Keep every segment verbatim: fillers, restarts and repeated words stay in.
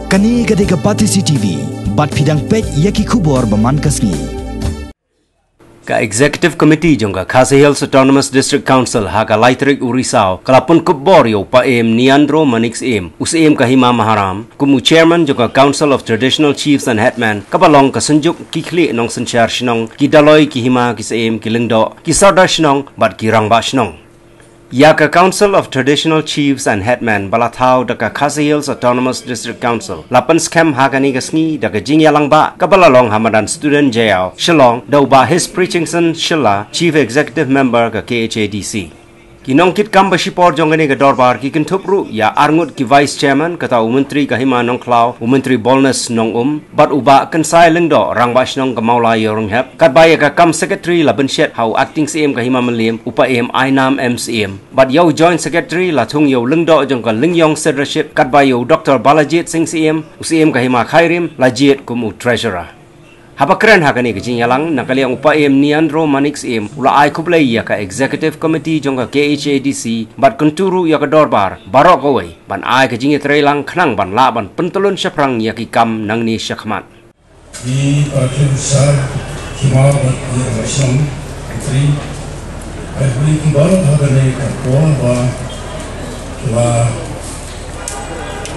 Kane ka dei ka Batesi T V, bad phi dang peit ïa ki khubor ba man ka sngi. Ka Executive Committee jong ka Khasi Hills Autonomous District Council ha ka lai tarik u Risaw ka la pynkup bor ïa u Paiem Niandro Manik Syiem, u Syiem ka Hima Maharam, kum u Chairman jong ka Council of Traditional Chiefs and Headmen, kaba long ka synjuk ki khlieh nongsynshar shnong, ki daloi, ki hima, ki syiem, ki lyngdoh, ki sordar shnong bad ki rangbah shnong. Ïa ka Council of Traditional Chiefs and Headmen ba la thaw da ka Khasi Hills Autonomous District Council la pynskhem ha kane ka sngi da ka jingïalang bah kaba la long ha madan Student Jaïaw, Shillong, da u Bah Hispri Chingson Shylla, Chief Executive Member ka K H A D C. Ki nongkitkam ba shipor jong kane ka dorbar ki kynthup ruh ïa arngut ki Vice Chairman, kata u Myntri ka Hima Nongkhlaw, u Myntri Bolnes Nongum, bad u Bah Kynsai Lyngdoh, Rangbah Shnong ka Mawlai Ïawrynghep, katba ïa ka kam Secretary la bynshet ha u Acting Syiem ka Hima Mylliem, u Paiem Ainam M Syiem. Bad ïa u Joint Secretary la thung ïa u lyngdoh jong ka Lyngiong Sidrashit, katba ïa u Doktor Balajied Singh Syiem, u Syiem ka Hima Khyrim, la jied kum u Treasurer. Haba kren ha kane ka jingïalang, na ka liang u Paiem Niandro Manik Syiem u la ai khublei ïa ka Executive Committee jong ka K H A D C bad kyntu ruh ïa ka dorbar baroh kawei ban ai ka jingïatreilang khnang ban lah ban pyntylun shaphrang ïa ki kam nangne shakhmat. Ki para khlieh sar, ki ma bad ki rangbah shnong, ki trai, ai khublei ki baroh ha kane ka por ba la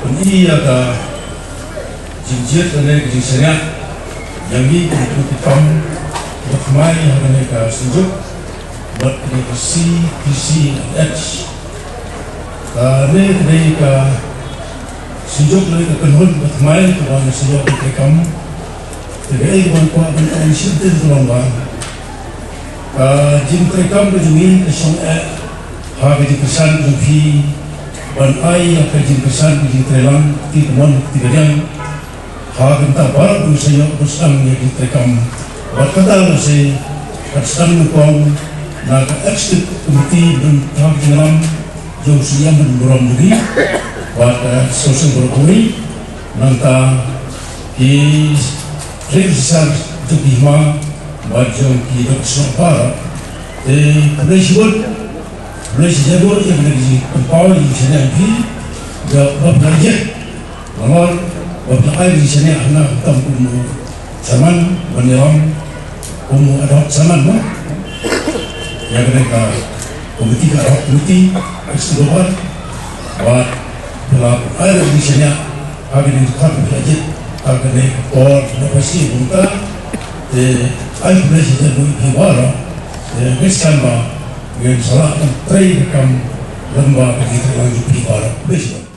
pyni ïa ka jingjied lane ka jingshaniah ïa ngi kum ki kam ba thymmai ha kane ka synjuk bad kane ka C P C H. Kane ka dei ka synjuk lane ka kynhun ba thymmai kaba ngi sa ïoh ban treikam. Te kaei kaba ngi kwah ban ong shimti ka long ba ka jingtreikam ka jong ngi ka shong eh ha ka jingkyrshan ka jong phi ban ai ïa ka jingkyrshan ka jingtreilang kti kamon kti kadiang. Ha ka bynta baroh ngi sa ïoh ban sdang ïa ka jingtreikam. Bad kata lehse ka sdang nyngkong na ka Executive Committee ban thaw jingïalam jong u Syiem ban burom jong ngi bad ka soseng baroh kawei. Nangta ki khlieh sar jong ki hima bad jong ki doktor shnong baroh. Te khublei shibun, khublei shibun ïa kane ka jingpynpaw ïa ka jingshaniah jong phi. Ïa ba phi la jied Nalor ba phi la ai ka jingshaniah hana ka tam kum u chairman ban ïalam kum u ad hoc chairman mo. Ïa kane ka komiti ka ad hoc komiti ka sdang ba bad phi la ai ka jingshaniah ha kane ka dkhot phi la jied ha kane ka por na pasi bungta. Te ai phi la jied mo phi baroh. Te ngin skan ba ngin sa lah ban trei ka kam lem bad ka jingtrei lang jong phi baroh. Bye.